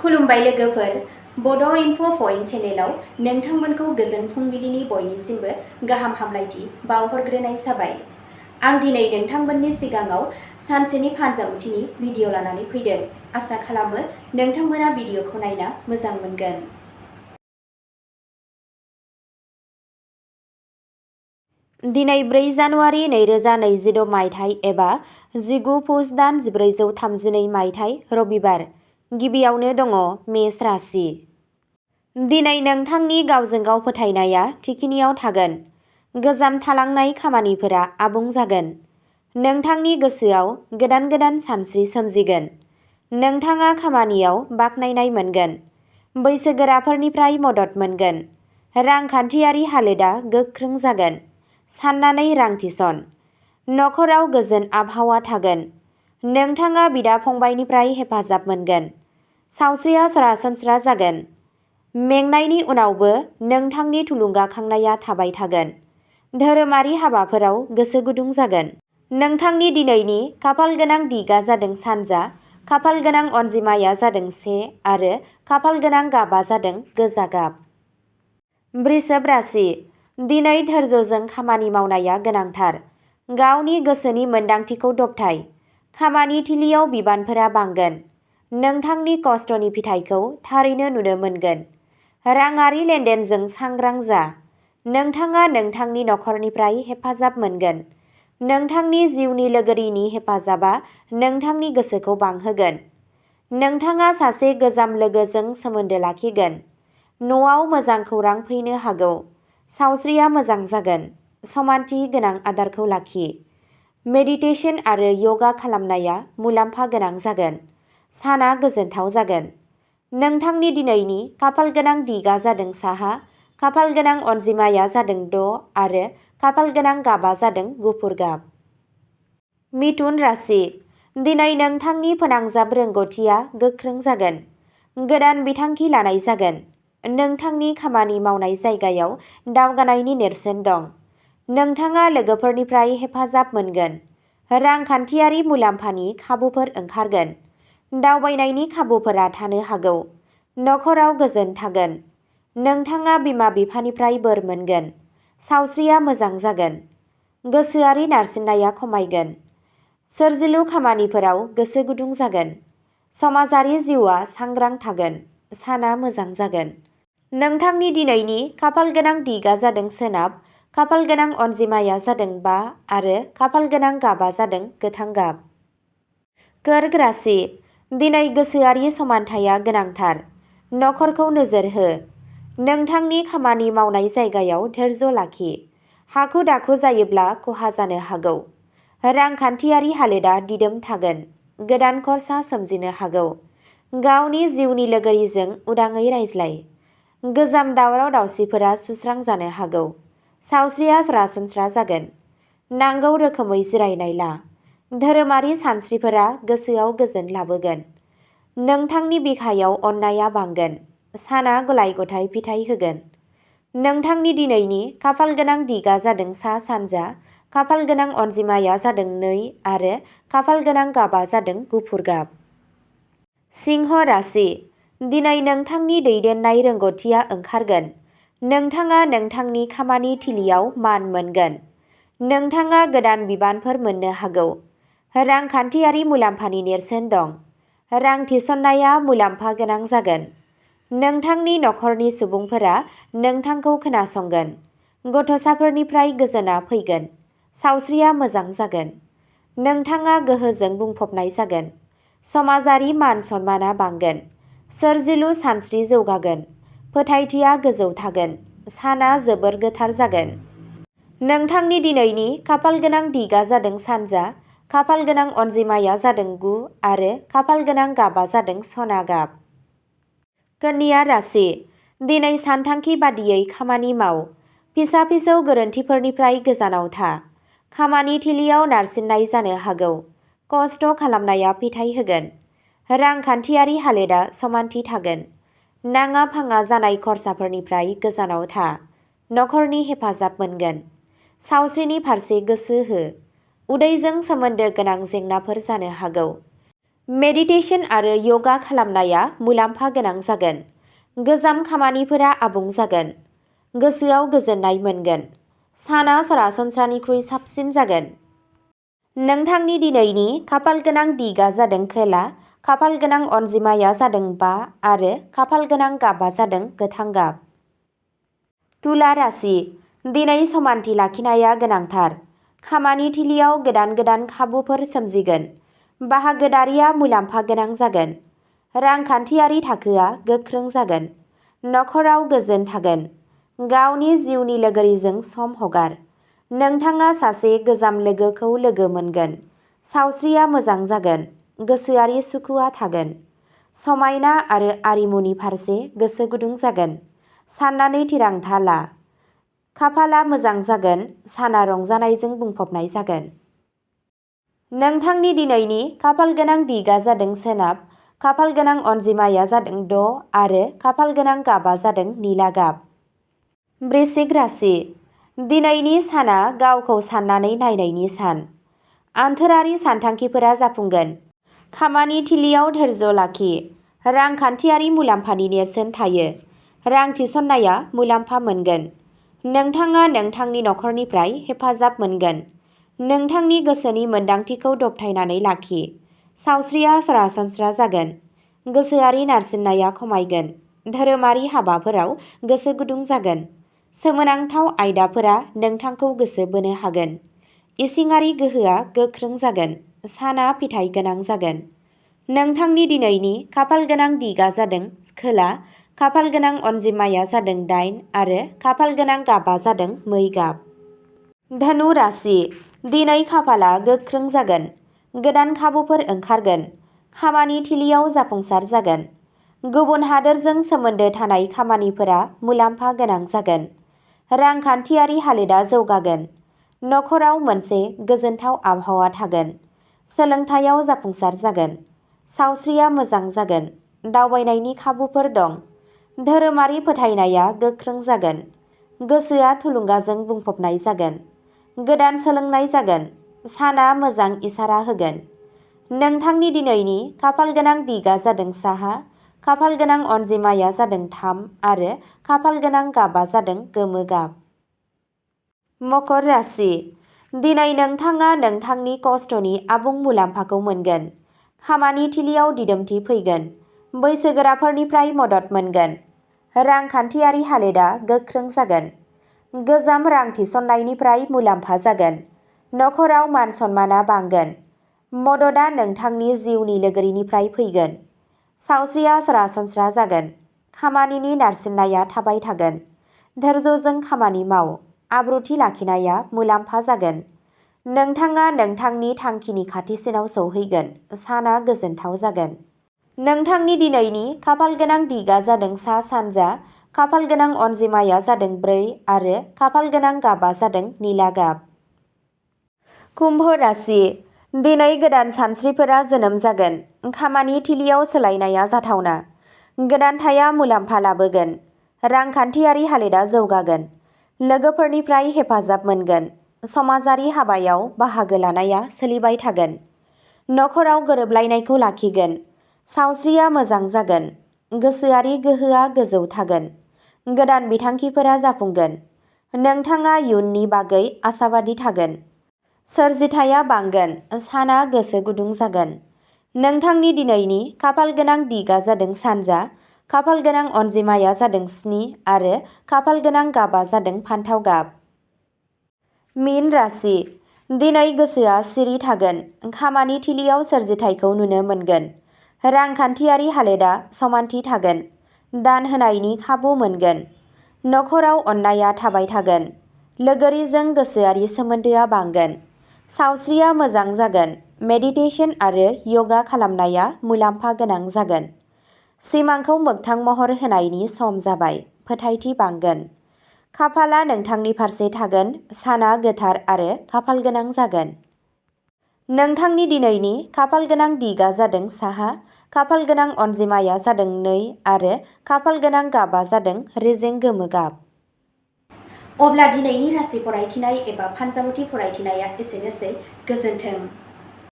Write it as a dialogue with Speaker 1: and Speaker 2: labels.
Speaker 1: खुलुमबाय लोगोफोर, बड' इनफ' पइन्ट चेनेलाव नोंथांमोनखौ गोजोन फुंबिलिनि बयनिसिमबो गाहाम हामलायथि बावहरग्रोनाय जाबाय। आं दिनै नोंथांमोननि सिगाङाव सानसेनि फानजामुथिनि भिडिअ' लानानै फैदों। आसा खालामो नोंथांमोना भिडिअ'खौ नायना मोजां मोनगोन। दिनै 4 जानुवारि 2026 मायथाइ एबा 19 पुस दान 1432 मायथाइ रबिबार। गिबियावनो दङ मेष राशि। दिनै नोंथांनि गावजों गाव फोथायनाया थिखिनियाव थागोन। गोजाम थालांनाय खामानिफोरा आबुं जागोन। नोंथांनि गोसोआव गोदान गोदान सानस्रि सोमजिगोन। नोंथाङा खामानियाव बाख्नायनाय मोनगोन। बैसोगोराफोरनिफ्राय मदद मोनगोन। रांखान्थियारि हालोदा गोख्रों जागोन। साननानै रां थिसन। नखराव गोजोन आबहावा थागोन। नोंथाङा बिदा-फंबायनिफ्राय हेफाजाब मोनगोन। सावस्रिया सरासनस्रा जागोन। मेंनायनि उनावबो नोंथांनि थुलुंगाखांनाया थाबाय थागोन। धोरोमारि हाबाफोराव गोसो गुदुं जागोन। नोंथांनि दिनैनि खाफाल गोनां दिगा जादों सानजा, खाफाल गोनां अनजिमाया जादों 1 आरो खाफाल गोनां गाबा जादों गोजा गाब। वृषभ राशि। दिनै धैर्यजों खामानि मावनाया गोनांथार। गावनि गोसोनि मोन्दांथिखौ दबथाय। खामानि थिलियाव बिबानफोरा बांगोन। नोंथांनि खस्थ'नि फिथाइखौ थारैनो नुनो मोनगोन। राङारि लेनदेनजों सांग्रां जा। नोंथाङा नोंथांनि नखरनिफ्राय हेफाजाब मोनगोन। नोंथांनि जिउनि लोगोरिनि हेफाजाबा नोंथांनि गोसोखौ बांहोगोन। नोंथाङा सासे गोजाम लोगोजों सोमोन्दो लाखिगोन। न'आव मोजां खौरां फैनो हागौ। सावस्रिया मोजां जागोन। समानथि गोनां आदारखौ लाखि। मेडिटेसन आरो यगा खालामनाया मुलाम्फा गोनां जागोन। साना गोजोनथाव जागोन। नोंथांनि दिनैनि खाफाल गोनां दिगा जादों साहा, खाफाल गोनां अनजिमाया जादों 6 आरो खाफाल गोनां गाबा जादों गुफुर गाब। मिथुन राशि। दिनै नोंथांनि फोनांजाब रोंग'थिया गोख्रों जागोन। गोदान बिथांखि लानाय जागोन। नोंथांनि खामानि मावनाय जायगायाव दावगानायनि नेरसोन दं। नोंथाङा लोगोफोरनिफ्राय हेफाजाब मोनगोन। रांखान्थियारि मुलाम्फानि खाबुफोर ओंखारगोन। दावबायनायनि खाबुफोरा थानो हागौ। नखराव गोजोन थागोन। नोंथाङा बिमा-बिफानिफ्राय बोर मोनगोन। सावस्रिया मोजां जागोन। गोसोआरि नारसिननाया खमायगोन। सोरजिलु खामानिफोराव गोसो गुदुं जागोन। समाजारि जिउआ सांग्रां थागोन। साना मोजां जागोन। नोंथांनि दिनैनि खाफाल गोनां दिगा जादों सोनाब, खाफाल गोनां अनजिमाया जादों 5 आरो खाफाल गोनां गाबा जादों गोथां गाब। कर्क राशि। दिनै गोसोआरि समानथाया गोनांथार। नखरखौ नोजोर हो। नोंथांनि खामानि मावनाय जायगायाव धैर्य लाखि। हाखु-दाखु जायोब्ला खहा जानो हागौ। रांखान्थियारि हालोदा दिदोम थागोन। गोदान खरसा सोमजिनो हागौ। गावनि जिउनि लोगोरिजों उदाङै रायज्लाय। गोजाम दावराव-दावसिफोरा सुस्रां जानो हागौ। सावस्रिया सरासनस्रा जागोन। नांगौ रोखोमै जिरायनाय ला। धोरोमारि सानस्रिफोरा गोसोआव गोजोन लाबोगोन। नोंथांनि बिखायाव अननायआ बांगोन। साना गलाय-गथाय फिथाइ होगोन। नोंथांनि दिनैनि खाफाल गोनां दिगा जादों सा-सानजा, खाफाल गोनां अनजिमाया जादों 2 आरो खाफाल गोनां गाबा जादों गुफुर गाब। सिंह राशि। दिनै नोंथांनि दैदेननाय रोंग'थिया ओंखारगोन। नोंथाङा नोंथांनि खामानि थिलियाव मान मोनगोन। नोंथाङा गोदान बिबानफोर मोननो हागौ। रांखान्थियारि मुलाम्फानि नेरसोन दं। रां थिसननाया मुलाम्फा गोनां जागोन। नोंथांनि नखरनि सुबुंफोरा नोंथांखौ खोनासंगोन। गथ'साफोरनिफ्राय गोजोनआ फैगोन। सावस्रिया मोजां जागोन। नोंथाङा गोहोजों बुंफबनाय जागोन। समाजारि मान-सन्मानआ बांगोन। सोरजिलु सानस्रि जौगागोन। फोथायथिया गोजौ थागोन। साना जोबोर गोथार जागोन। नोंथांनि दिनैनि खाफाल गोनां दिगा जादों सानजा, खाफाल गोनां अनजिमाया जादों 9 आरो खाफाल गोनां गाबा जादों सना गाब। कन्या राशि। दिनै सानथांखि बादियै खामानि माव। फिसा-फिसौ गोरोन्थिफोरनिफ्राय गोजानाव था। खामानि थिलियाव नारसिननाय जानो हागौ। खस्थ' खालामनाया फिथाइ होगोन। रांखान्थियारि हालोदा समानथि थागोन। नाङा-फाङा जानाय खरसाफोरनिफ्राय गोजानाव था। नखरनि हेफाजाब मोनगोन। सावस्रिनि फारसे गोसो हो। उदैजों सोमोन्दो गोनां जेंनाफोर जानो हागौ। मेडिटेशन आरो यगा खालामनाया मुलाम्फा गोनां जागोन। गोजाम खामानिफोरा आबुं जागोन। गोसोआव गोजोननाय मोनगोन। साना सरासनस्रानिख्रुइ साबसिन जागोन। नोंथांनि दिनैनि खाफालगोनां दिगा जादों खोला, खाफालगोनां अनजिमाया जादों 5 आरो खाफालगोनां गाबआ जादों गोथां गाब। तुला राशि। दिनै समानथि लाखिनाया गोनांथार। खामानि थिलियाव गोदान गोदान खाबुफोर सोमजिगोन। बाहागोदारिया मुलाम्फा गोनां जागोन। रांखान्थियारि थाखोआ गोख्रों जागोन। नखराव गोजोन थागोन। गावनि जिउनि लोगोरिजों सम हगार। नोंथाङा सासे गोजाम लोगोखौ लोगो मोनगोन। सावस्रिया मोजां जागोन। गोसोआरि सुखुआ थागोन। समायना आरो आरिमुनि फारसे गोसो गुदुं जागोन। साननानै थिरांथा ला। खाफालआ मोजां जागोन। साना रंजानायजों बुंफबनाय जागोन। नोंथांनि दिनैनि खाफालगोनां दिगा जादों सोनाब, खाफालगोनां अनजिमाया जादों 6 आरो खाफालगोनां गाबआ जादों निला गाब। वृश्चिक राशि। दिनैनि साना गावखौ साननानै नायनायनि सान। आन्थोरारि सानथांखिफोरा जाफुंगोन। खामानि थिलियाव धैर्य लाखि। रांखान्थियारि मुलाम्फानि नेरसोन थायो। रां थिसननाया मुलाम्फा मोनगोन। नोंथाङा नोंथांनि नखरनिफ्राय हेफाजाब मोनगोन। नोंथांनि गोसोनि मोनदांथिखौ दबथायनानै लाखि। सावस्रिया सरासनस्रा जागोन। गोसोआरि नारसिननाया खमायगोन। धोरोमारि हाबाफोराव गोसो गुदुं जागोन। सोमोनांथाव आयदाफोरा नोंथांखौ गोसो बोनो हागोन। इसिङारि गोहोआ गोख्रों जागोन। साना फिथाइ गोनां जागोन। नोंथांनि दिनैनि खाफालगोनां दिगा जादों खोला, खाफालगोनां अनजिमाया जादों 8 आरो खाफालगोनां गाबआ जादों मै गाब। धनु राशि। दिनै खाफालआ गोख्रों जागोन। गोदान खाबुफोर ओंखारगोन। खामानि थिलियाव जाफुंसार जागोन। गुबुन हादोरजों सोमोन्दो थानाय खामानिफोरा मुलाम्फा गोनां जागोन। रांखान्थियारि हालोदा जौगागोन। नखराव मोनसे गोजोनथाव आबहावा थागोन। सोलोंथायाव जाफुंसार जागोन। सावस्रिया मोजां जागोन। दावबायनायनि खाबुफोर दं। धोरोमारि फोथायनाया गोख्रों जागोन। गोसोआ थुलुंगाजों बुंफबनाय जागोन। गोदान सोलोंनाय जागोन। साना मोजां इसारा होगोन। नोंथांनि दिनैनि खाफालगोनां दिगा जादों साहा, खाफालगोनां अनजिमाया जादों 3 आरो खाफालगोनां गाबआ जादों गोमो गाब। मकर राशि। दिनै नोंथाङा नोंथांनि खस्थ'नि आबुं मुलाम्फाखौ मोनगोन। खामानि थिलियाव दिदोमथि फैगोन। बैसोगोराफोरनिफ्राय मदद मोनगोन। रांखान्थियारि हालोदा गोख्रों जागोन। गोजाम रां थिसननायनिफ्राय मुलाम्फा जागोन। नखराव मान सन्माना बांगोन। मददआ नोंथांनि जिउनि लोगोरिनिफ्राय फैगोन। सावस्रिया सरासनस्रा जागोन। खामानिनि नारसिननाया थाबाय थागोन। धैर्यजों खामानि माव। आब्रुथि लाखिनाया मुलाम्फा जागोन। नोंथाङा नोंथांनि थांखिनि खाथिसिनाव सौहैगोन। साना गोजोनथाव जागोन। नोंथांनि दिनैनि खाफालगोनां दिगा जादों सा-सानजा, खाफालगोनां अनजिमाया जादों 4 आरो खाफालगोनां गाबआ जादों निला गाब। कुम्भ राशि। दिनै गोदान सानस्रिफोरा जोनोम जागोन। खामानि थिलियाव सोलायनाया जाथावना। गोदानथाया मुलाम्फा लाबोगोन। रांखान्थियारि हालोदा जौगागोन। लोगोफोरनिफ्राय हेफाजाब मोनगोन। समाजारि हाबायाव बाहागो लानाया सोलिबाय थागोन। नखराव गोरोबलायनायखौ लाखिगोन। सावस्रिया मोजां जागोन। गोसोआरि गोहोआ गोजौ थागोन। गोदान बिथांखिफोरा जाफुंगोन। नोंथाङा इयुननि बागै आसाबादि थागोन। सोरजिथाया बांगोन। साना गोसो गुदुं जागोन। नोंथांनि दिनैनि खाफालगोनां दिगा जादों सानजा, खाफालगोनां अनजिमाया जादों 7 आरो खाफालगोनां गाबआ जादों फान्थाव गाब। मीन राशि। दिनै गोसोआ सिरि थागोन। खामानि थिलियाव सोरजिथायखौ नुनो मोनगोन। रांखान्थियारि हालोदा समानथि थागोन। दान होनायनि खाबु मोनगोन। नखराव अननायआ थाबाय थागोन। लोगोरिजों गोसोआरि सोमोन्दोआ बांगोन। सावस्रिया मोजां जागोन। मेडिटेशन आरो यगा खालामनाया मुलाम्फा गोनां जागोन। सिमांखौ मोगथां महर होनायनि सम जाबाय। फोथायथि बांगोन। खाफालआ नोंथांनि फारसे थागोन। साना गोथार आरो खाफालगोनां जागोन। नोंथांनि दिनैनि खाफालगोनां दिगा जादों साहा, खाफालगोनां अनजिमाया जादों 2 आरो खाफालगोनां गाबआ जादों रेजें गोमो गाब। अब्ला दिनैनि राशि फरायथिनाय एबा फानजामुथि फरायथिनाया एसेनोसै। गोजोन्थों।